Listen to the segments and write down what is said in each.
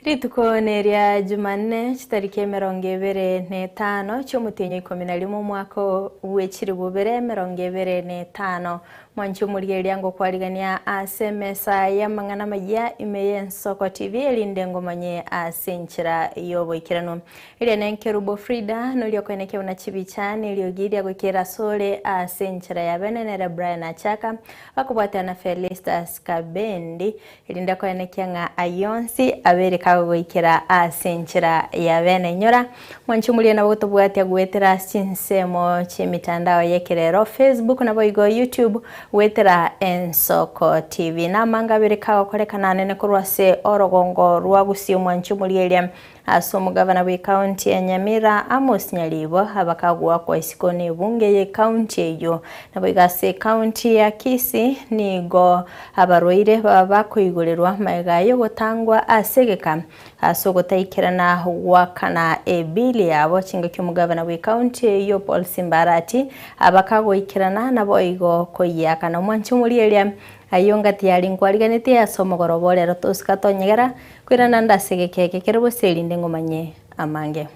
Rituko neria Jumanne, chitariki 25 chi'omotienyi o 11 omwaka bwe chilifu bibere 25. Mwanche omorigereria ngokwarigania ase emesa y'amang'ana amayia ime y'Ensoko TV erinde ngomanye ase enchera y'oboikeranu. Eria nenkerubo Frida, noria okoenekia buna chibicha neriogi riagoikera asore ase enchera ya bene nere Brian Achaka, bakobwatana na Felistus Kabendi, Erinde koenekia ng'a ayio onsi abeire kagogoikera ase enchera ya bene. Inyora, mwanche omoria nabo gotobwatia goetera ase chinsemo chi'emitandao y'ekerero, Facebook naboigo YouTube, goetera Ensoko TV. Namanga abere kagokorekana anene korwa ase orogongo rwa Gusii omwanche omoria eria Ase omogavana bw'ecounty ya Nyamira Amos Nyaribo abakagoakwa isiko n'ebunge y'ecounty eyio. Naboigo ase ecounty ya Kisii nigo abarwaire baba bakoigorerwa magega y'ogotangwa ase egeka ase ogotaikerana goakana ebili yabo chingaki omogavana bw'ecounty eyio Paul Simbarati abakagoikerana naboigo koyiakana. Omwanchi omorieria ayio ngati yari nkwariganetie ase omogoroba orero tosika tonyegera Koirana nde ase egeka eke kere bosa erinde ngomanye amange.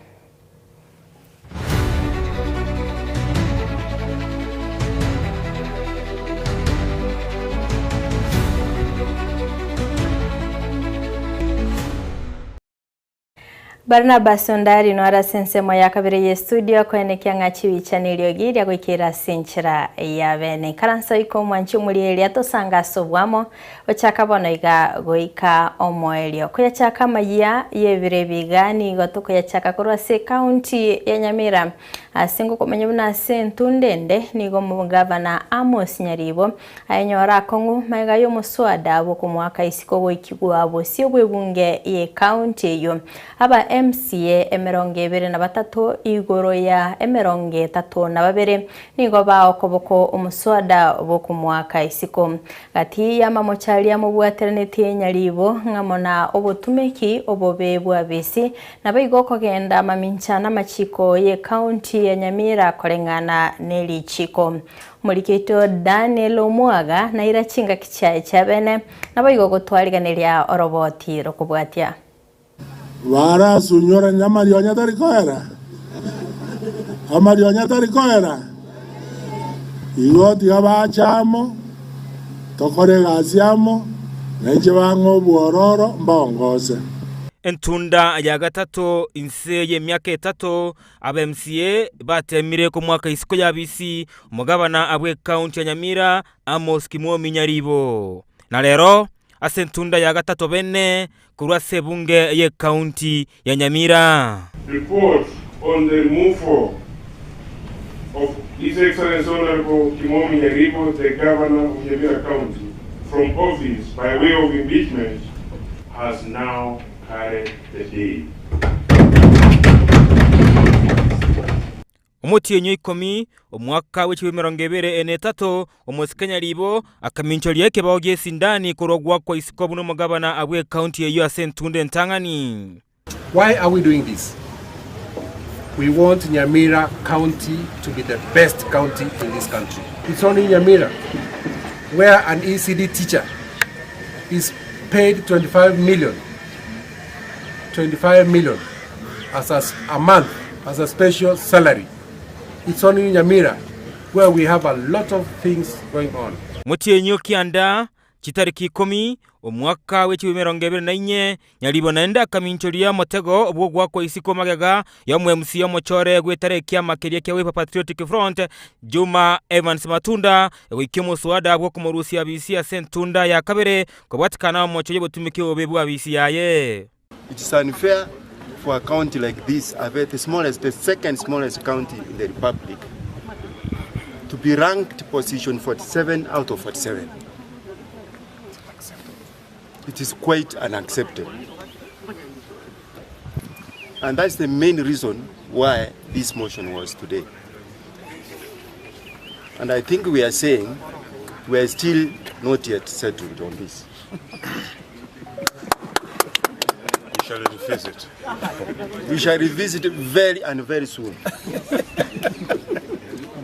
Barnabas Ondari noare ase ensemo ya kabere ye studio akoenekia ng'a chibicha neriogi ria goikera ase enchera ya bene. Ikaransa oike omwanchi omorieria tosange ase obwamo Gochaka bono iga goika omoerio. Koyachaka amayia y'ebiro ebi iga nigo tokoyachaka korwa ase ecounty ya Nyamira ase ngokomanya buna ase entunda ende nigo omogavana Amos Nyaribo ayenyore akong'u magega y'omoswada bw'okomoaka isiko goikigwa bosio bw'ebunge y'ecounty eyio. Aba MCA 23 igoro ya 32 nigo baokoboko omoswada bw'okomoaka isiko. Gati y'amamocho aria mobwateranetie nyaribo ng'amo na obotumeki obobe bw'abisi, naboigo okogenda mamincha namachiko y'ecounty ya Nyamira koreng'ana nerichiko. Omoriki oito Daniel Omwaga naira chingaki chiaye chiabene, naboigo gotwariganeria oroboti rokobwatia. Barasunyore amarionya atari koera, amarionya atari koera. Igo tiga bache amo, tokore egasi amo, na inche bang'e obwororo mbaongose. Entunda ya gatato inse y'emiaka etato, aba MCA batemire komwaka isiko y'abisi omogabana bw'ecounty ya Nyamira Amos Kimwomi Nyaribo. Na rero ase entunda ya gatato bene korwa ase ebunge y'Ekaunti ya Nyamira. Report on the removal of His Excellency Honourable Kimwomi Nyaribo, the Governor of Nyamira County, from office by way of impeachment has now carried the day. Omotienyi o ikomi, omwaka bwe chilifu 23, omosike Nyaribo akaminchoria ekebao gi'esindani korwa goakwa isiko buna omogabana bw'ecounty eyio ase entunda entang'ani. Why are we doing this? We want Nyamira County to be the best county in this country. It's only Nyamira where an ECD teacher is paid 25 million, 25 million as a, a month as a special salary. It's only in Nyamira where we have a lot of things going on. Motienyi o kianda, chitariki ikomi, omwaka bwe chilifu 24, Nyaribo naende akaminchoria omotego bw'ogoakwa isiko magega y'omo-MC omochore gwetara ekiama keria kia Wiper Patriotic Front, Juma Evans Matunda, goikia omoswada bw'okomorusia abisi ase entunda ya kabere kobwatikana omocho y'obotumiki obobe bw'abisi yaye. It is unfair for a county like this, a very, the smallest, the second smallest county in the republic, to be ranked position 47 out of 47. It is quite unacceptable. And that's the main reason why this motion was today. And I think we are saying we are still not yet settled on this. We shall revisit. We shall revisit very and very soon.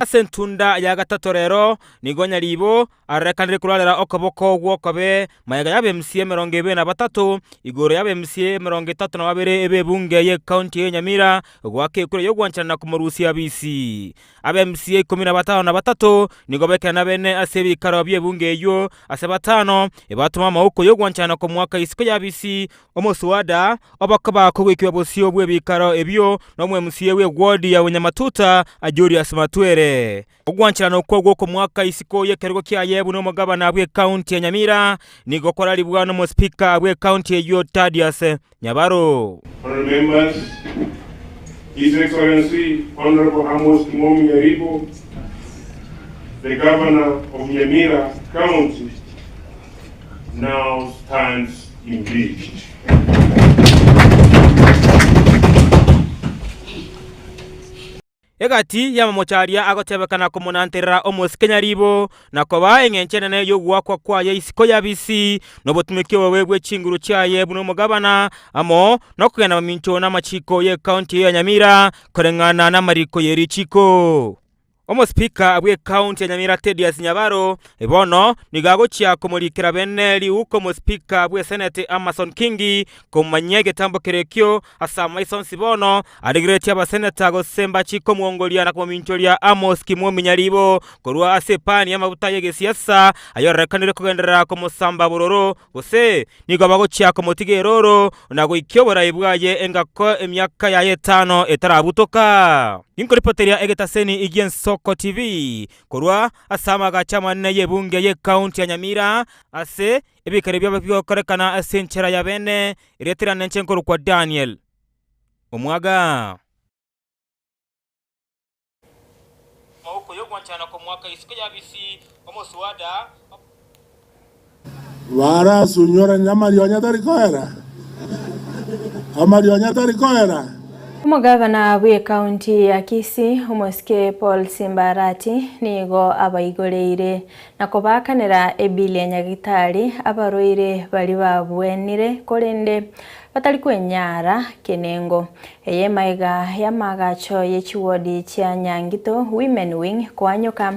Ase entunda ya gatato rero nigo Nyaribo arorekanire korarera okoboko gw'okobe magega y'abemca 23, igoro y'abemca 32 b'ebunge y'ecounty ya Nyamira goaka ekura y'ogwancherana komorusia bisi. Abemca 53 nigo baikera bene ase ebikaro bi'ebunge eyio, ase batano ebatoma amauko y'ogwancherana komoaka isiko y'abisi Omoswada obokoba kogoikigwa bosio bw'ebiikaro ebio nomwemca bw'ewodi ya Bonyamatuta, Julius Matwere. Ogwancherana okwo gw'okomoaka isiko y'ekerogo kiaye buna omogabana bw'ekaunti ya Nyamira nigo kwararibwa n'omospeaker bw'ekaunti eyio Tadius Nyabaro. Honourable Members, His Excellency Honourable Amos Kimomi Nyaribo, the Governor of Nyamira County, now stands impeached. Egati y'amamocho aria agotebekana komonanterera omosike nyaribo, na koba engencho enene y'ogoakwa kwaye isiko y'abisi, na obotumeki obobe bwe chinguru chiaye buna omogabana, amo nokogenda mamincho namachiko y'ecounty ya Nyamira koreng'ana namariko ye richiko. Omospeaker bw'ecounty ya Nyamira Tedious Nyabaro bono nigo agochia komorikera bene riuko omospeaker bw'esenate Amason Kingi komanyia egetambo kerekio ase amaiso onsi bono arigereretie abaseneta gose mbachi komwongoria na komominchoria Amos Kimwomi Nyaribo korwa ase epani y'amaguta y'egesiasa ayorerekanire kogenderera komosamba bororo Gose nigo bagochia komotiga erooro na goikia oborai bwaye engako emiaka yaye etano etarabutoka. Ninkoripoteria egetaseni gi'Ensoko TV korwa ase amagacho amanene y'ebunge y'ecounty ya Nyamira ase ebikero biabo bigokorekana ase enchera ya bene, erieta riane inche nkorokwa Daniel Omwaga. Amaboko y'ogwanchana komoaka isiko y'abisi omoswada. Barasunyorane amarionya atari koera, amarionya atari koera. Omogavana bw'ekaunti ya Kisii, omosike Paul Simba Arati, nigo abaigoreire na kobaakanera ebili ya nyagitari abarwaire baria babwenire korende batari kwenyara kenengo. Eye maiga y'amaagacho ye chiwodi chia Nyangito Women Wing koanyoka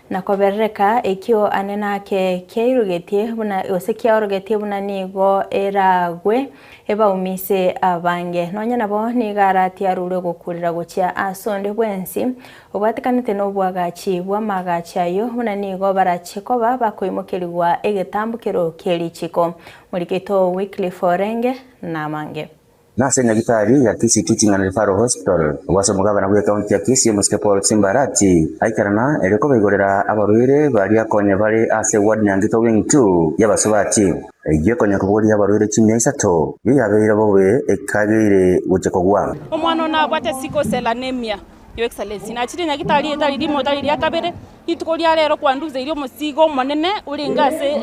na koberereka ekio ane nake kiairogetie buna gose kiaorogetie buna nigo eragwe ebaumise abange. Nonya nabo nigo aratiarure ogokurera gochia ase onde bwensi obwatekanete nobwagachi bw'amaagacho ayio buna nigo barache koba bakoimokerigwa egetambokero kie richiko. Morikeito Wycliffe Orenge namange. Nase nyagitari ya Kisii Teaching and Referral Hospital, obwase omogabana bw'ecounty ya Kisii omosike Paul Simba Arati aikerana erio kobaigorera abarwaire baria konya bare ase ward Nyangito Wing 2 y'abasubati. Eyio konya kobogoria abarwaire chimia isato, eyio yabeire bobe ekageire gochia kogwa. Omwana one nabwate sickle cell anemia, Your Excellency. Nachire nyagitari etari rimo etari ria kabere, rituko ria rero kwanduseirie omosigo omonene orenge ase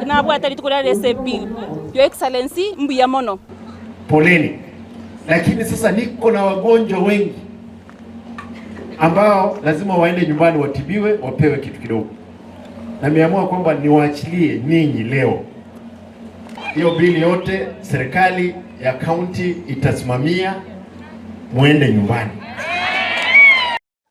nabwate rituko ria rero ase ebill. Your Excellency, mbuya mono. Poleni, lakini sasa niko na wagonjwa wengi ambao lazima waende nyumbani watibiwe, wapewe kitu kidogo, na nimeamua kwamba niwaachilie ninyi leo. Hiyo bili yote serikali ya kaunti itasimamia, muende nyumbani.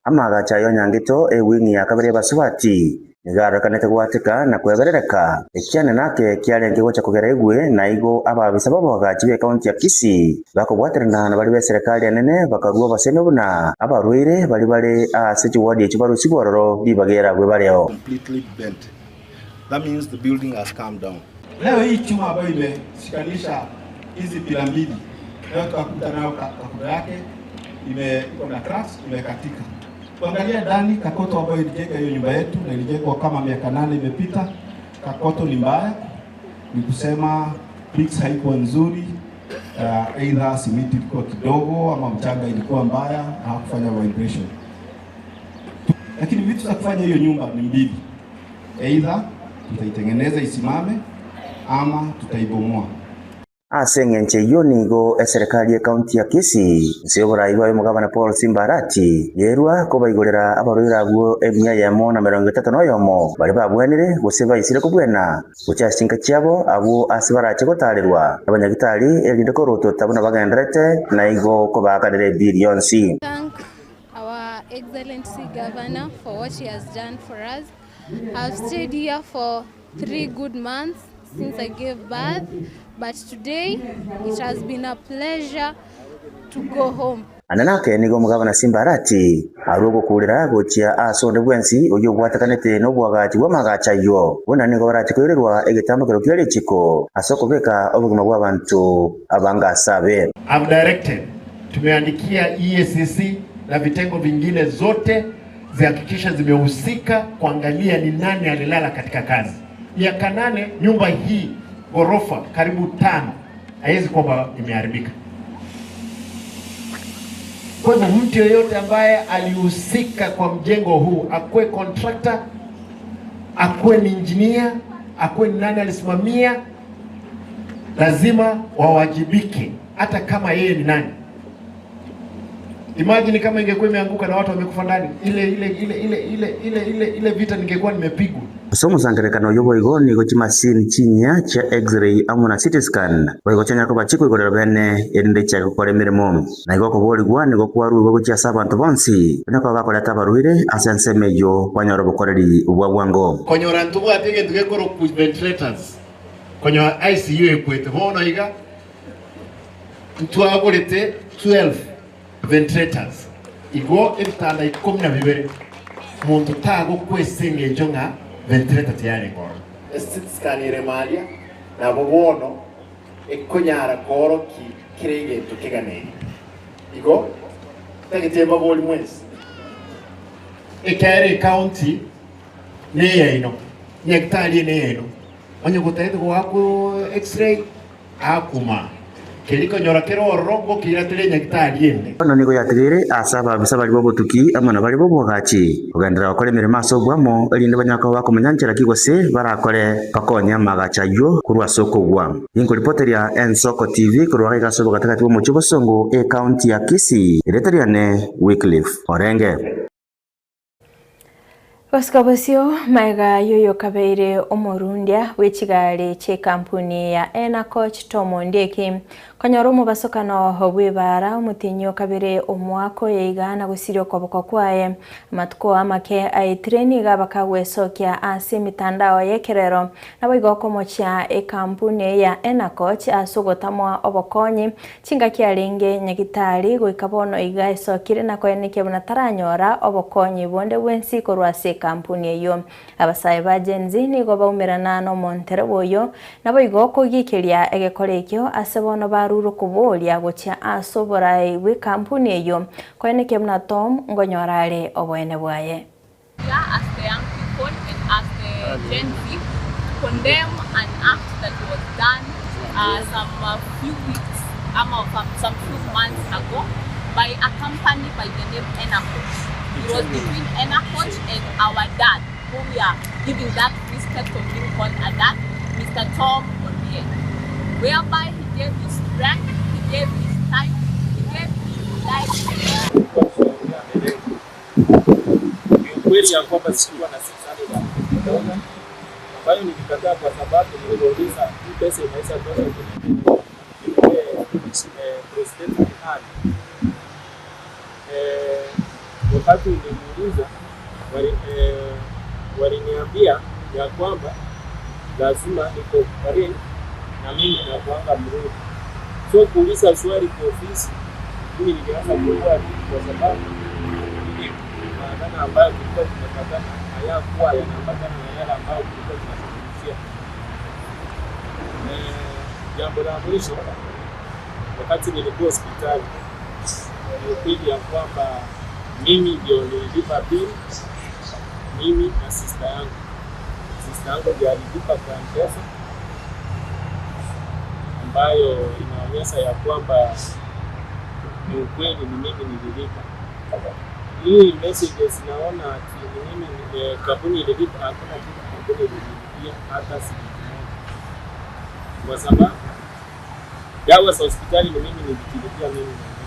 Amaagacho ayio Nyangito ewing'i ya kabere y'abasubati nigo arorekanete gwateka na kweberereka, ekiane nake kiarenge gocha kogera aigwe na igo abaabisa b'aboagachi b'ekaunti ya Kisii bakobwaterana na baria b'eserekari enene bakarua obosemi buna abarwaire baria bare ase chiwadi echio barusigwe ororo ribaga eragwe bareo. completely bent. That means the building has come down. Leo hii chuma ambayo imeshikanisha hizi pila mbili, leo tukakuta nayo kakuta yake ime iko na cracks imekatika. Kuangalia ndani kakoto ambayo ilijenga hiyo nyumba yetu na ilijengwa kama miaka 8 imepita, kakoto ni mbaya, ni kusema bricks haikuwa nzuri, either simiti ilikuwa kidogo ama mchanga ilikuwa mbaya na hakufanya vibration. Lakini vitu za kufanya hiyo nyumba ni mbili, either tutaitengeneza isimame ama tutaibomoa. Ase engencho eyio nigo eserekari y'ekaunti ya Kisii inse y'oborai bwaye omogabana Paul Simba Arati yerua kobaigorera abarwaire abwo 131 baria babwenire gose baisire kobwena gochia ase chinka chiabo abwo ase barache gotarerwa abanyagitari erinde korotota buna bagenderete na igo kobaakanera ebili yonsi. Thank our Excellency Governor for what he has done for us. I've stayed here for 3 good months since I gave birth, but today it has been a pleasure to go home. Ande nake nigo omogabana Simba Arati arue ogokuurera gochia ase onde bwensi oyio obwatekanete nobwagachi bw'amagacho ayio, buna nigo barache koirerwa egetambokero kia richiko ase okobeka obogima bw'abanto abange ase abe. I've directed, tumeandikia EACC na vitengo vingine zote zihakikishe zimehusika kuangalia ni nani alilala katika kazi. Miaka 8 nyumba hii ghorofa karibu 5 haiwezi kwamba imeharibika. Kwa hivyo mtu yeyote ambaye alihusika kwa mjengo huu, akuwe contractor, akuwe ni engineer, akuwe ni nani alisimamia, lazima wawajibike hata kama yeye ni nani. Imagine kama ingekuwa imeanguka na watu wamekufa ndani, ile ile ile ile ile ile ile ile vita ningekuwa nimepigwa. Ase omosangererekano oyio boigo nigo chimasini chinyia chia X-ray amo na CT scan boigo chianyara koba chikoigorera bene erinde chiage gokora emeremo. Na igo okoborigwa nigo kwarurwe gochia ase abanto bonsi buna koba bakoreta abarwaire ase ensemo eyio banyore obokoreri bwa bwango. Konyora ntobwate egento gekorokwa ventilators, konyora ICU ekwete bono iga ntwagorete 12 ventilators, igo ebitanda 12, monto tagokwa ase engencho ng'a ventilator tiyarenge ororo. Ase scan ere maria nabo bono ekonyara koorokia kera egento keganeirie. Igo ntagete mbabori mwensi, ekiagera ecounty neyaino, nyagetari eye neyaino, onye gotagete goakwa x-ray akuma keria konyora kere ororo ngokeiratere nyagetari ende. Bono nigo yatigaire ase ababisa baria b'obotuki amo na baria b'oboagachi kogenderera gokora emeremo ase oboamo, erinde banyare koba bakomanya nchera ki gose barakore bakonye amaagacho ayio korwa ase okogwa. Ninkoripoteria Ensoko TV korwa iga ase obogatagati bw'omochie o Bosongo, ecounty ya Kisii, erieta riane Wycliffe Orenge. Gosika bosio magega y'oyokabeire omorundia bwe chigari chi'ekampuni ya Enacoch Tom Ondieki konyora omobasokano bw'ebaara omotienyi o kabere omwaka oyo iga na gosiria okoboko kwaye. Amatuko amake aetire nigo abakagwesokia ase emitandao y'ekerero naboigo okomochia ekampuni ya Enacoch ase ogotamoa obokonyi Chingaki arenge nyagitari goika bono iga esokire na koenekia buna taranyora obokonyi bonde bwensi korwa ase ekampuni eyio. Abasae ba Gen Z nigo baumerana nomontereba oyio, naboigo kogikeria egekora ekio ase bono barure okoboria gochia ase oborai bw'ekampuni eyio koenekia buna Tom ngonyora are oboene bwaye. As the young people and as the Gen Z to condemn an act that was done uh, some uh, few weeks ama some few months ago by a company by the name Enacoach. It was between Enacoach and our dad, who we are giving that respect of being called a dad, Mr. Tom Ondiek, whereby he gave his strength, he gave his time, he gave his life. Ni ukweli ya kwamba sikuwa na 650,000 ambayo nilikataa kwa sababu niliuliza hii pesa inaweza tosha kunipee prosthetic hand. Wakati niliuliza waliniambia ya kwamba lazima nicooperate na mimi nakuanga mrude. So kuuliza swali kwa ofisi mimi nilianza kuwa kwa sababu ile maagano ambayo tulikuwa tumepatana hayakuwa yanaambatana na yale ambayo tulikuwa tunazungumzia. Jambo la mwisho, wakati nilikuwa hospitali, ni ukweli ya kwamba mimi ndio nililipa bill, mimi na sister yangu. Sister yangu ndio alilipa kwa M-Pesa, ambayo inaonyesha ya kwamba ni ukweli ni mimi nililipa. Hii messages naona ati ni mimi kampuni ililipa, hakuna kitu kampuni ililipia hata shilingi moja, kwa sababu dawa za hospitali ni mimi nilijilipia mimi mwenyewe.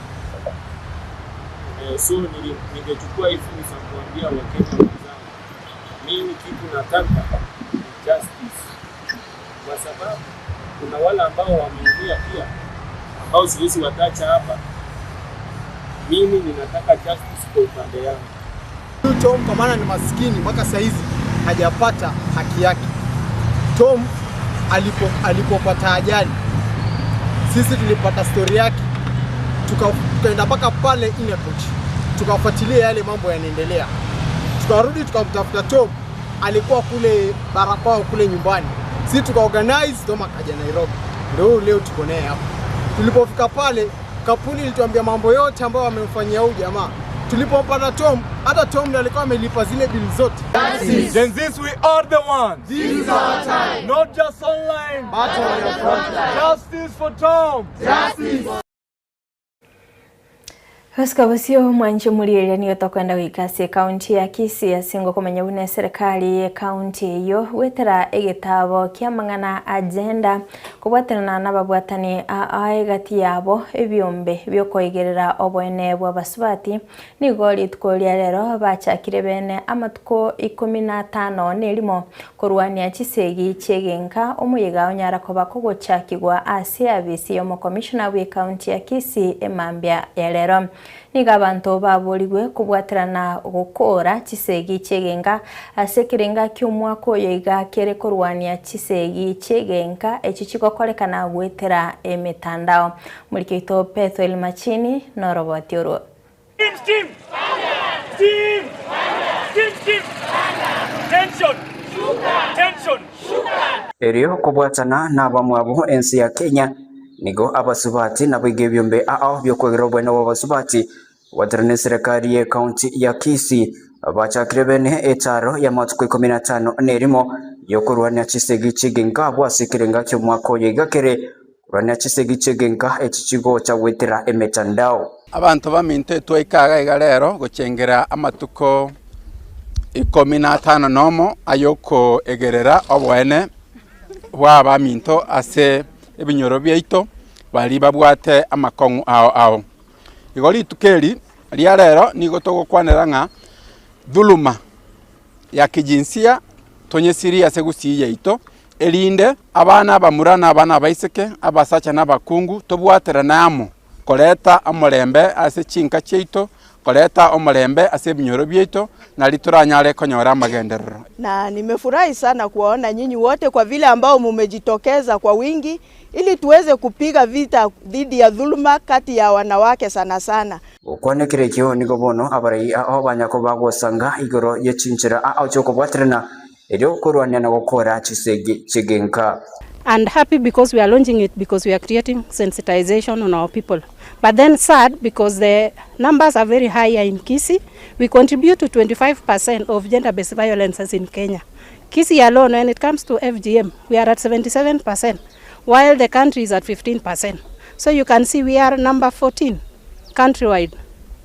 So ningechukua hii fursa kuambia Wakenya wenzangu, mimi kitu nataka ni justice, kwa sababu kuna wale ambao wameumia pia ambao siwezi watacha hapa. Mimi ninataka justice kwa upande yangu. Huyu Tom kwa maana ni maskini mpaka saizi hajapata haki yake. Tom alipo alipopata ajali, sisi tulipata stori yake, tukaenda mpaka pale Inacoach tukafuatilia yale mambo yanaendelea, tukarudi tukamtafuta Tom, alikuwa kule Barakwao kule nyumbani. Sisi tukaorganize, Tom akaja Nairobi, ndio leo tuko naye hapa. Tulipofika pale, kampuni ilituambia mambo yote ambayo wamemfanyia huyu jamaa. Tulipompata Tom, hata Tom ndiye alikuwa amelipa zile bili zote. Gen Zs, we are the ones. This is our time. Not just online, but on your front line. Justice for Tom. Justice. Oscar Bosio mwanchi omorieria nigo tokwenda goika ase ekaunti ya Kisii ase ngokomenya buna eserekari y'ekaunti eyio goetera egetabo ki'amang'ana a gender kobwaterana nababwatani aa egati yabo ebiombe biokoigerera oboene bw'abasubati nigo rituko ria rero bachakire bene amatuko ikomi na atano na erimo korwania chisegi chi'egenka omoyega onyara koba kogochakigwa ase abisi y'omokomishona bw'ekaunti ya Kisii emambia ya rero. Nigo abanto baborigwe kobwaterana gokoora chisegi chi'egenka ase ekerenga ki'omwaka oyo iga kere korwania chisegi chi'egenka echio chigokorekana goetera emetandao. Moriki oito Bethuel Machini noroboti orwo. Erio kobwatana nabamwabo ense ya Kenya, nigo abasubati naboigo ebiombe ao bi'okwegera oboene bw'abasubati kobwaterana n'eserekari y'ecounty ya Kisii bachakire bene etaaro y'amatuko ikomi na atano na erimo y'okorwania chisegi chigenka abwo ase ekerenga ki'omwaka oyo iga kere korwania chisegi chigenka echi chigocha goetera emetandao. Abanto baminto etwaika iga iga rero gochengera amatuko ikomi na atano nomo ay'okoegerera oboene bw'abaminto ase ebinyoro biaito baria babwate amakong'u ao ao. Igo rituko eri ria rero nigo togokwanera ng'a dhuluma ya kijinsia tonyesirie ase gusii yaito, erinde abana abamura na abana abaiseke, abasacha na abakungu, tobwaterane amo koreta omorembe ase chinka chiaito, koreta omorembe ase ebinyoro biaito, nario toranyare konyora amagenderero. Na nimefurahi sana kuwaona nyinyi wote kwa vile ambao mumejitokeza kwa wingi ili tuweze kupiga vita dhidi ya dhuluma kati ya wanawake sana sana. Gokwana ekero ekio nigo bono abarai ao banyakoba gosanga igoro ye chinchera ao chi'okobwaterana erio korwania na gokora chisegi chi'egenka. And happy because we are launching it because we are creating sensitization on our people. But then sad because the numbers are very high in Kisii. We contribute to 25% of gender-based violences in Kenya. Kisii alone, when it comes to FGM, we are at 77%, while the country is at 15%. So you can see we are number 14 countrywide,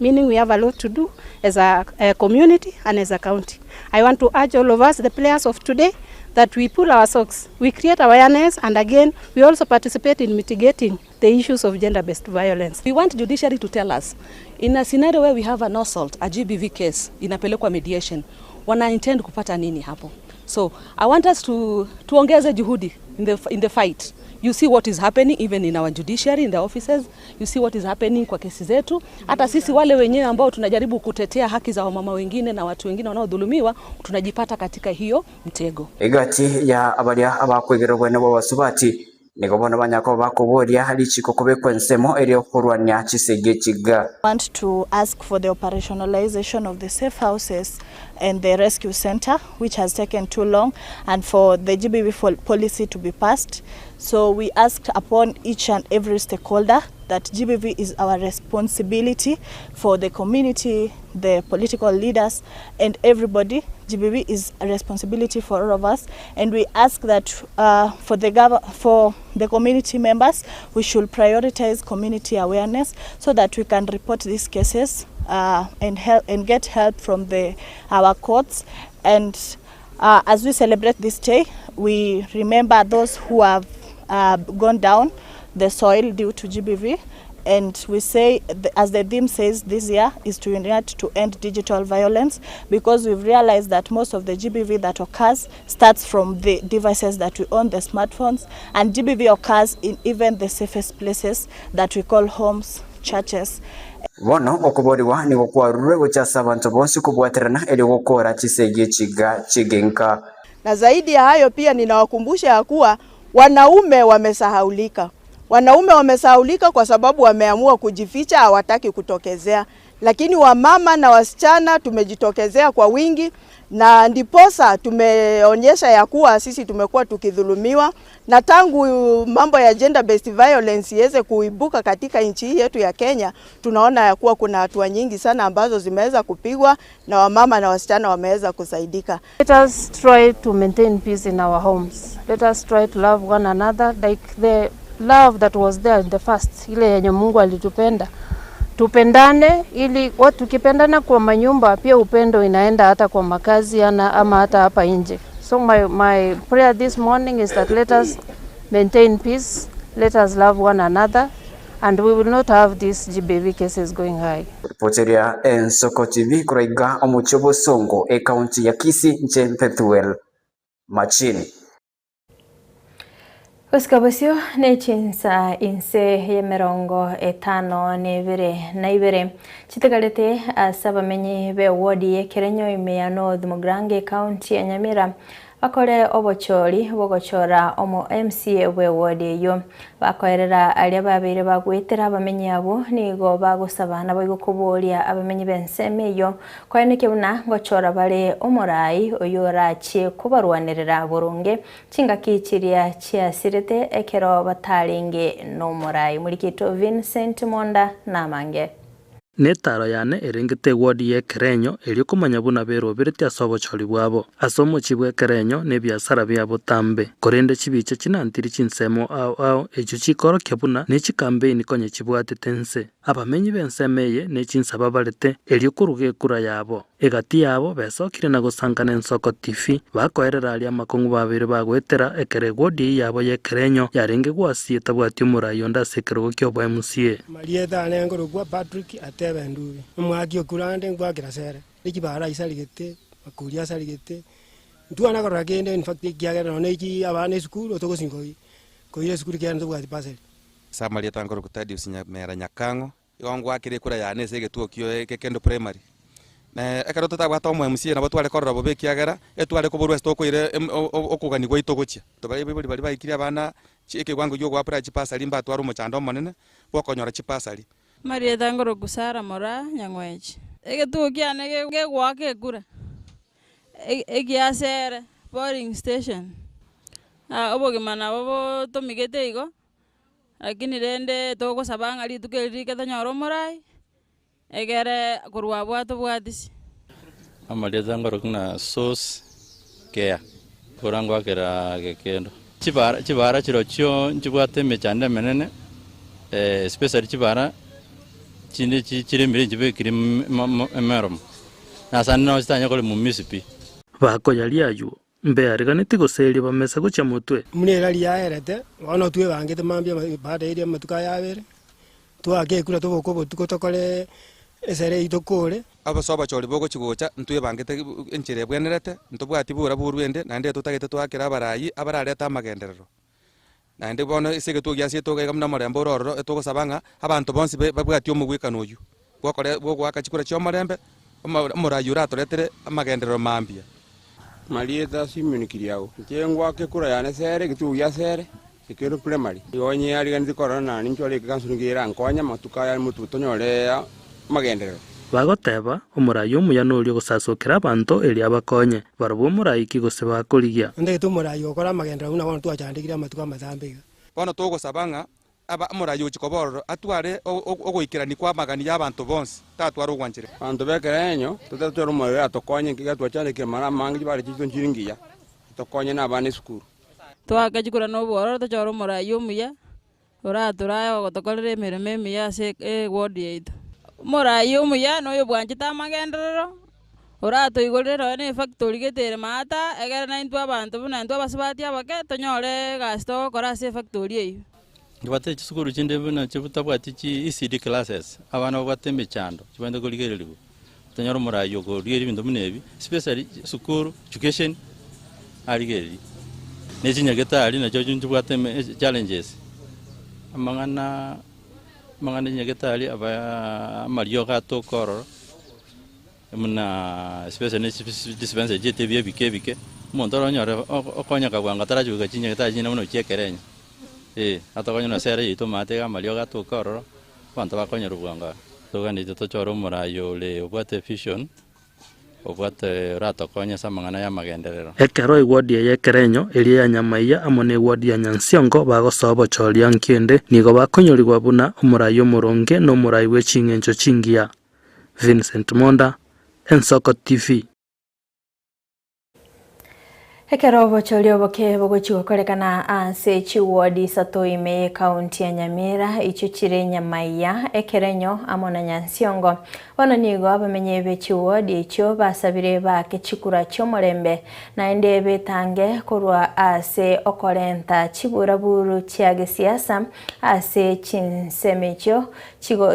meaning we have a lot to do as a, a community and as a county. I want to urge all of us, the players of today, that we pull our socks, we create awareness, and again, we also participate in mitigating the issues of gender-based violence. We want judiciary to tell us, in a scenario where we have an assault, a GBV case, inapelekwa mediation, wana intend kupata nini hapo? So I want us to tuongeze juhudi in the, in the fight. You see what is happening even in our judiciary, in the offices. You see what is happening kwa kesi zetu. Hata sisi wale wenyewe ambao tunajaribu kutetea haki za wamama wengine na watu wengine wanaodhulumiwa tunajipata katika hiyo mtego. Egati ya abaria abakwegera obwene bw'abasubati nigo bono banyaka bakoboria richiko kobekwa ensemo erio korwania chisegi echiga. Want to ask for the operationalization of the safe houses and the rescue center which has taken too long and for the GBV policy to be passed. So we asked upon each and every stakeholder that GBV is our responsibility for the community, the political leaders and everybody. GBV is a responsibility for all of us and we ask that uh, for the for the community members we should prioritize community awareness so that we can report these cases uh, and help and get help from the our courts and uh, as we celebrate this day we remember those who have uh, gone down the soil due to GBV and we say as the theme says this year is to unite to end digital violence because we've realized that most of the GBV that occurs starts from the devices that we own, the smartphones, and GBV occurs in even the safest places that we call homes. churches. Bono okoboorigwa nigo kwarurwe gocha ase abanto bonsi kobwaterana erio gokora chisegi echiga chi'egenka. Na zaidi ya hayo pia ninawakumbusha ya kuwa wanaume wamesahaulika. Wanaume wamesahaulika kwa sababu wameamua kujificha, hawataki kutokezea. Lakini wamama na wasichana tumejitokezea kwa wingi, na ndiposa tumeonyesha ya kuwa sisi tumekuwa tukidhulumiwa, na tangu mambo ya gender based violence iweze kuibuka katika nchi hii yetu ya Kenya, tunaona ya kuwa kuna hatua nyingi sana ambazo zimeweza kupigwa na wamama na wasichana wameweza kusaidika. Let us try to maintain peace in our homes. Let us try to love one another like the love that was there in the first, ile yenye Mungu alitupenda. Tupendane ili watu tukipendana kwa manyumba pia upendo inaenda hata kwa makazi ana, ama hata hapa nje. So my, my prayer this morning is that let us maintain peace, let us love one another and we will not have these GBV cases going high. Ripoteria Ensoko TV koraiga omochie o Bosongo ekaunti ya Kisii inche Pethuel Machini. Gosika bosio ne chinsa inse y'emerongo etano na ebere na ibere chitigarete ase abamenyi be ward y'Ekerenyo ime ya North Mugirango ekaunti ya Nyamira bakore obochori bogochora omo MCA bwe ward eyio. Bakoerera aria babeire bagoetera abamenyi abwo nigo bagosaba naboigo koboria abamenyi b'ensemo eyio koenekia buna ngochora bare omorai oyio orachie kobarwanerera boronge chingaki chiria chiasirete ekero batarenge nomorai. Murikito Vincent Monda namange. Netaro yane erengete ewodi y'Ekerenyo erio komanya buna beroberetie ase obochori bwabo. Ase omochie bw'Ekerenyo na ebiasara bia botambe. Korende chibicha chinantiri chinsemo ao ao echio chikorokia buna ne chikampeini konya chibwatete nse. Abamenyi b'ensemo eye ne chinsa babarete erio koruga ekura yabo. Egati yabo besokire na gosankana ensoko TV, bakoerera aria amakong'u babeire bagoetera ekero ewodi eyio yabo y'Ekerenyo yarenge gwasia etabwati omorai onde ase ekerogo ki'obo MCA. Marieta ane nkorokwa Patrick Atebe Ndubi, omwaki o kura ande ngwakera sere, echibara isarigete, makori asarigete, ntwana korora kende in fact ekiagera nonye echi abana esukuru togosinga koira esukuru ekiagera ntobwati bursary. Ase amarieta nkorokwa Thaddeus Nyamera Nyakang'o, igo ngwakire ekura yane ase egetuo kio Gekendo Primary. Na ekero totabwate omo MCA nabo tware korora bobe ekiagera, etware koborwa ase tokoira okogania gwaito gochia. Abaibori baria baikirie abana ekewango gia ogoapply chibasari mbatware omochando omonene bwokonyora chibasari. Marieta ngoroku Sarah Moraa Nyang'wechi. Egetuo kiane gegoaka ekura, egiasere polling station. Obogima nabo botomigete igo, lakini rende togosaba ng'a rituko eri rike tonyore omorai, egere korwa abwo atobwatisi. Amarieta ngoroku ng'a Source Care, kora ngoakera gekendo. Chibara chibara chirochio nchibwate emechando emenene, especially chibara chinde chiremire nchibekire emeromo, nasande nabo chitanyare koremwa misi pi. Bakoyaria aywo, mbeariganeti gose erio bamesa gochia motwe. Buna erari yaerete, bono twebangete mambia baada eria amatuko aya abere, twaake ekura toboke obotuko tokore esere eyio tokore. Ase obochori bogochia gocha ntwebangete enchera ebwenerete, ntobwati bora borwe ende, naende totagete toakere abarai abararete amagenderero. Naende bono ase egetuo giasie togaika buna omorembe ore ororo, etogosaba ng'a abanto bonsi babwatie omogwekano oyio bwokore bwogoaka chikura chi'omorembe, omorai oratoretere amagenderero mambia. Marieta Simeon Kiriago, Inche ngoaka ekura yane sere, egetuo gia sere, Ekero Primary. Igo onye ariganeti korora na ninche ore ekeganso nigo erankonye amatuko aya motwe tonyore amagenderero. Bagoteba, Omorai omuya noria ogosasokera abanto erio abakonye. Barabwo omorai ki gose bakorigia? Ntagete omorai ogokora amagenderero buna bono twachandekire amatuko amatambe iga. Bono togosaba ng'a aba omorai ochia koba ororo atware ogoikerania kw'amagani y'abanto bonsi, tatwara ogwanchereka. Abanto b'ekerenyo, totatware omorai oratokonye, ekiagera twachandekire amara amange chibare chiaito nchiri ngiya, atokonye na abana esukuru. Toake chikura na obwororo tochore omorai omuya, oratorae ogotokorera emeremo emiya ase eward yaito. Omorai omuya na oyobwanchete amagenderero, oratoigorere nonye na efactory gete ere maata, egere naintwe abanto buna intwe abasubati abake, tonyore egasi togokora ase efactory eywo. Ntobwate chisukuru chinde buna chitabwati chi ECD classes, abana babwate emechando chibwenerete korigererigwa, tonyore omorai okorigereria ebinto buna ebi, especially sukuru, education, arigererie. Ne chinyagetari nachio nchibwate eme challenges, amang'ana. Amang'ana nyagetari aba amariogo atoka ororo, buna especially dispensary chiaito ebi ebike ebike, omonto oronyore okonyeka bwango atarachi goika chinyagetari chinde buna chia ekerenyo, eh, atokonye na sere yaito omanyete iga amariogo atoka ororo, abanto bakonyorwa bwango iga. Toganetie tochore omorai ore obwate evision. Obwate oratokonye ase amang'ana y'amagenderero. Ekero egwadi eye ekerenyo, eria ya Nyamaiya amo negwadi ya Nyansiongo bagosoa obochoria nkende, nigo bakonyorigwa buna omorai omoronge na omorai bwe ching'encho chingiya. Vincent Monda, Ensoko TV. Ekero obochori oboke bogochia gokorekana ase chiwodi isato ime y'ekaunti ya Nyamira, echio chire Nyamaiya, Ekerenyo amo na Nyansiongo. Bono nigo abamenyi be chiwodi echio basabire baake chikura chi'omorembe, naende betange korwa ase okorenta chiburaburu chia gesiasa ase chinsemo echio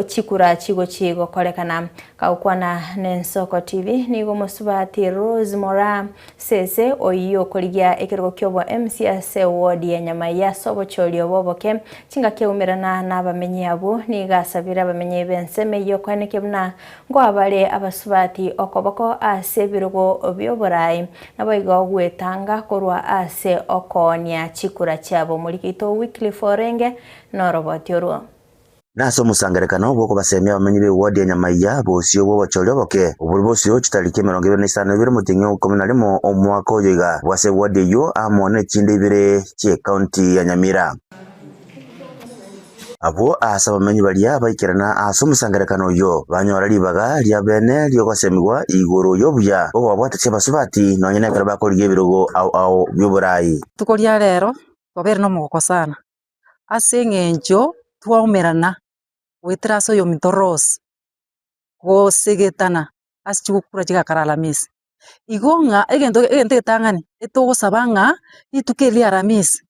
chikura chigochi gokorekana. Kagokwana n'Ensoko TV, nigo omosubati Rose Moraa Sese oyio okorigia ekerogo ki'obo MC ase ward ya Nyamaiya ase obochori obo oboke chingaki aumerana nabamenyi abwo nigo asabire abamenyi b'ensemo eyio okoenekia buna nkoa bare abasubati okoboko ase ebirogo bi'oborai naboigo gwetanga korwa ase okoonia chikura chiabo. Omoriki oito Wycliffe Orenge noroboti orwo. Nase omosangererekano bw'okobasemia abamenyi b'ewodi ya Nyamaiya bosio bw'obochori oboke, obwo bosio chitariki 25 omotienyi o ikomi na rimo omwaka oyo iga, bwase ewodi eyio amo nechinde ibere chi'ecounty ya Nyamira. Abwo aase abamenyi baria baikerana ase omosangererekano oyio, banyora ribaga ria bene ri'ogosemigwa igoro y'obuya bw'okobabwatesia abasubati nonya nekero bakorigia ebirogo ao ao bi'oborai. Rituko ria rero twabeire nomogoko sana, Ase eng'encho twaumerana goetera ase oyominto Rose, gosegetana ase chigokura chigakara Alamisi. Igo ng'a egento egento egetang'ani, etogosaba ng'a rituko eri ria Alamisi,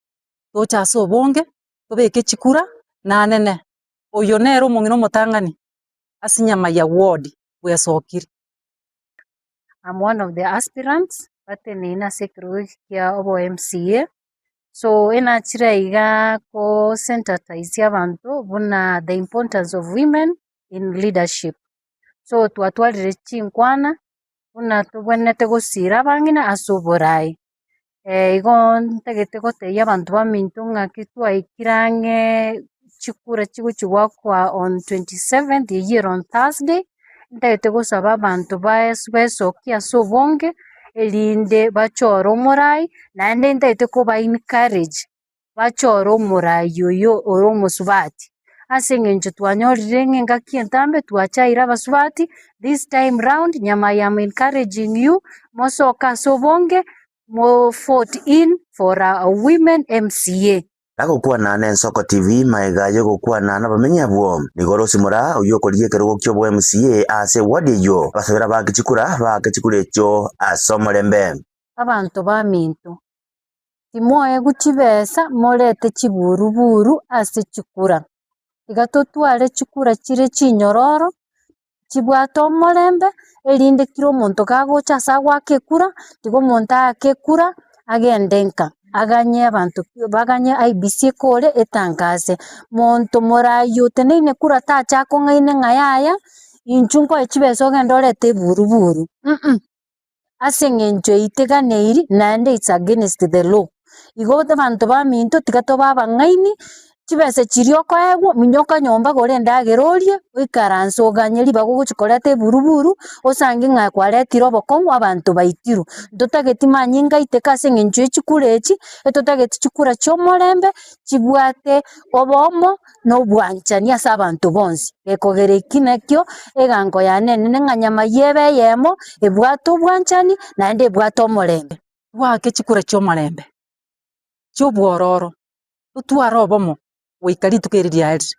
toche ase obonge, tobeke chikura, nanene, oyo nere omong'ina omotang'ani ase Nyamaiya ward bwesokire. I'm one of the aspirants bateneine ase ekerogo eke kia obo MCA. So enachire iga ko sensitize abanto buna the importance of women in leadership. So twatwarire chinkwana buna tobwenerete gosira abang'ina ase oborai. Igo ntagete gotebia abanto baminto ng'aki twaikire ang'e chikura chigochi goakwa on 27th eyio ere on Thursday, ntagete gosaba abanto bae besokie ase obonge, erinde bachore omorai, naende ntagete koba encourage bachore omorai oyo ore omosubati, ase eng'encho twanyorire ng'a engaki entambe twachaire abasubati, this time round nyama I am encouraging you, mosoke ase obonge, mo vote in for a women MCA. Agokwana n'Ensoko TV magega y'ogokwana nabamenyi abwo, nigo Rose Moraa oyio okorigia ekerogo ki'obo MCA ase eward eyio abasabire abaake chikura baake chikura echio ase omorembe. Abanto baminto, timoegwa chibesa morete chiburuburu ase chikura. Tiga totware chikura chire chinyororo, chibwate omorembe, erinde kera omonto kagocha ase agoaka ekura, tiga omonto aake ekura agende nka, aganye abanto baganye IEBC ekore etangase. Monto morayi oteneine kura tacha akong'aine ng'a yaya, inchuo nkoe chibesa ogende orete eburuburu mh, ase eng'encho eyio teganeiri naende it's against the law. Igo abanto baminto tiga tobe abang'aini, chibesa chiria okoegwa minyoka nyomba gora endagera orie, oikaranse oganye ribaga ogochi koreta eburuburu, osange ng'a kwaretire obokong'u abanto baitirwe. Ntotageti manyinga aiteke ase eng'encho ye chikura echi, etotageti chikura chia omorembe, chibwate obomo na obwanchani ase abanto bonsi. Gekogera eki nakio egango yane enene ng'a nyama eyio ebe eyemo, ebwate obwanchani, naende ebwate omorembe. Twake chikura chi'omorembe, chi'obwororo, totware obomo goika rituko eri riarire.